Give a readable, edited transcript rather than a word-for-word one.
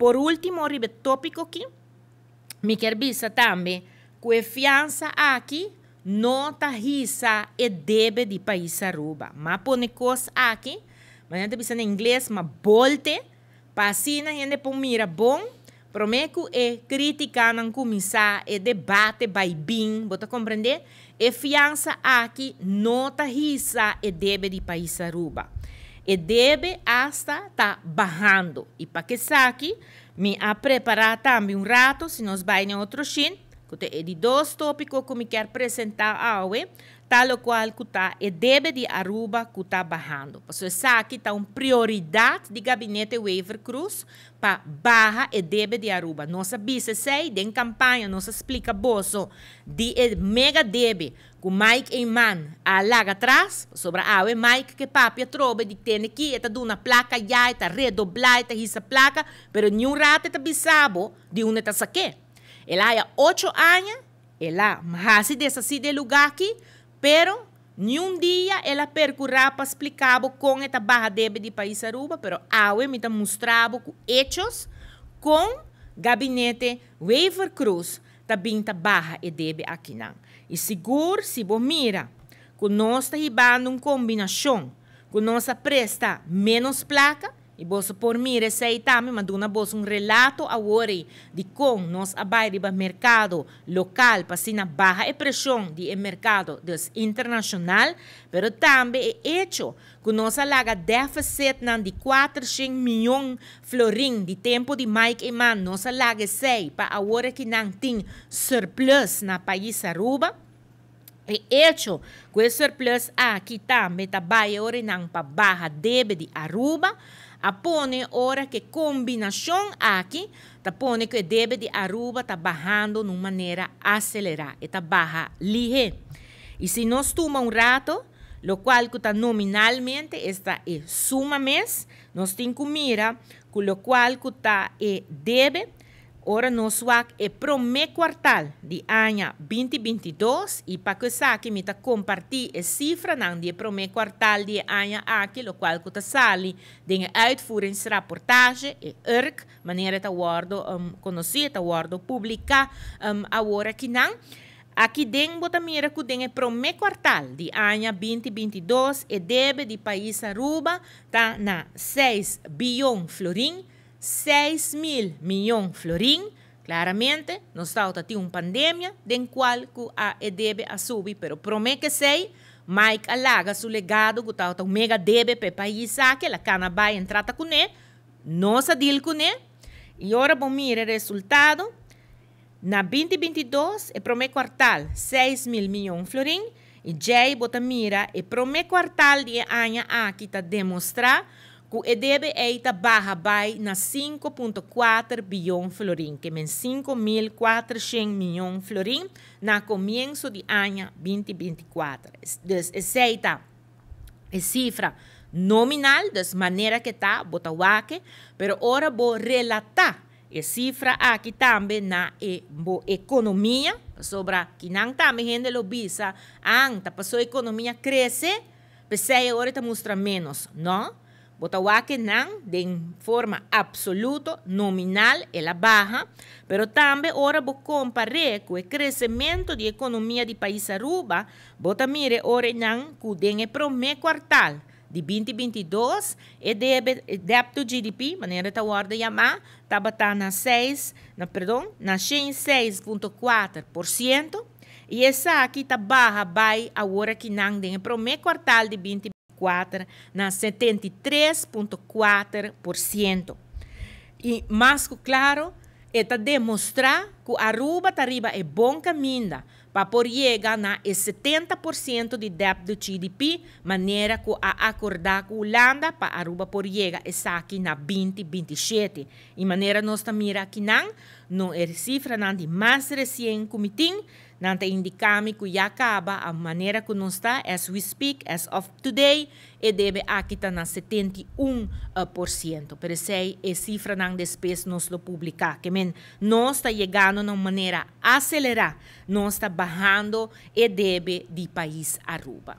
Por último, riba e tópiko akí, mi ke bisa tambe ku e fiansa aki no ta hisa e debe di pais Aruba. M'a pone kos aki, ma nan ta bisa na ingles, m'a bold e, pa asina hende por mira bon, promé ku e krítikanan kuminsá, e debate bai bin, bo ta komprendé? E fiansa aki no ta hisa e debe di pais Aruba. E debe asta ta bahando. I pa esaki, mi a prepará tambe un ratu, si nos bai na otro sheet, ku ta e di dos tópiko ku mi ke presentá awe, tal kual ku ta e debe di Aruba ku ta bahando. Pasobra esaki ta un prioridat di gabinete Wever Croes pa baha e debe di Aruba. Nos a bisa esei den kampaña, nos a splika boso di e mega debe ku Mike Eman a laga atras, sobre awe Mike ke papia trobe di tene ki eta duna placa ya, eta redobla, eta hisa placa, pero ni un rato eta bisabo di unda e ta sak'é. El a haya 8 aña, el a hasi deshasí di e lugá aki, pero ni un dia el a perkurá pa splika kon e ta baha debe di pais Aruba, pero awe mi ta mustra ku hechos kon gabinete Wever Croes ta bin ta baha e debe akinan. I sigur, si bo mira, ku nos ta hibando un kombinashon, ku nos a presta menos plaka, i bo por mira esei tambe, m'a duna boso un relato awor di kon nos a bai riba merkado lokal, pa asina baha e preshon di merkado dus internashonal, pero tambe e hecho ku nos a laga défisit nan di 400 mion florin di tempu di Mike Eman, nos a laga esei pa awor ku nan tin surplus na pais Aruba. E hecho ku e surplus aki tambe ta bai ora nan pa baha debe di Aruba, a pone ora ku e kombinashon aki ta pone ku e debe di Aruba ta bahando di un manera aselerá, e ta baha lihé. I si nos tuma un ratu, lokual ku ta nominalmente esta e suma mes, nos tin ku mira ku lokual ku ta e debe, ora nos wak e promé kwartal di aña 2022, i pa ku esaki mi ta kompartí e sifranan di promé kwartal di aña aki, lokual ku ta sali den uitvoeringsrapportage, e URK, manera ta wòrdu konosí, ta wòrdu publiká awor akinan. Aki den bo ta mira ku den e promé kwartal di aña 2022 e debe di pais Aruba ta na 6 bion florin, 6 mil mion florin. Klaramente, nos ta tin un pandemia, den kual ku e debe a subi, pero promé ku esei, Mike a laga su legado, ku ta un mega debe pa e pais aki, el a kana bai i trata kuné, nos a deal kuné, i ora bo mira resultado, na 2022, e promé kwartal, 6 mil mion florin, i ya bo ta mira, e promé kwartal di aña aki ta demostrá ku e debe ta baha bai na 5.4 bion florin, ke men 5.400 mion florin na komienso di aña 2024. Dus esei ta e sifra nominal, dus manera ku ta, bo ta wak e, pero ora bo relatá e sifra aki tambe na e bo ekonomia, sobre ku nan tambe hende lo bisa, ah, ta paso ekonomia krese, p'esei ora ta mustra menos, no? Bo ta wak nan den forma apsoluto, nominal, el a baha, pero tambe ora bo kompará ku e kresementu di ekonomia di pais Aruba, bo ta mira ora nan ku den e promé kwartal di 2022, e debe debt to GDP, manera ta wòrdu yamá, tabata na 6, na perdon, na 6.4%, i esaki ta baha bai awor akinan den promé kwartal di 24 na 73.4%. I mas ku klaro, ta demostrá ku Aruba ta riba e bon kaminda pa por yega na 70% di debt do GDP, manera ku a akordá ku Hulanda pa Aruba por yega esaki na 2027. I manera nos ta mira akinan, no e sifranan di mas resien ku mi tin, nan ta indiká mi ku ya kaba a manera ku nos ta, as we speak, as of today, e debe aki ta na 71%. Pero esei e sifranan despues nos lo publiká. Ke men nos ta yegando na manera aselerá, nos ta bahando e debe di pais Aruba.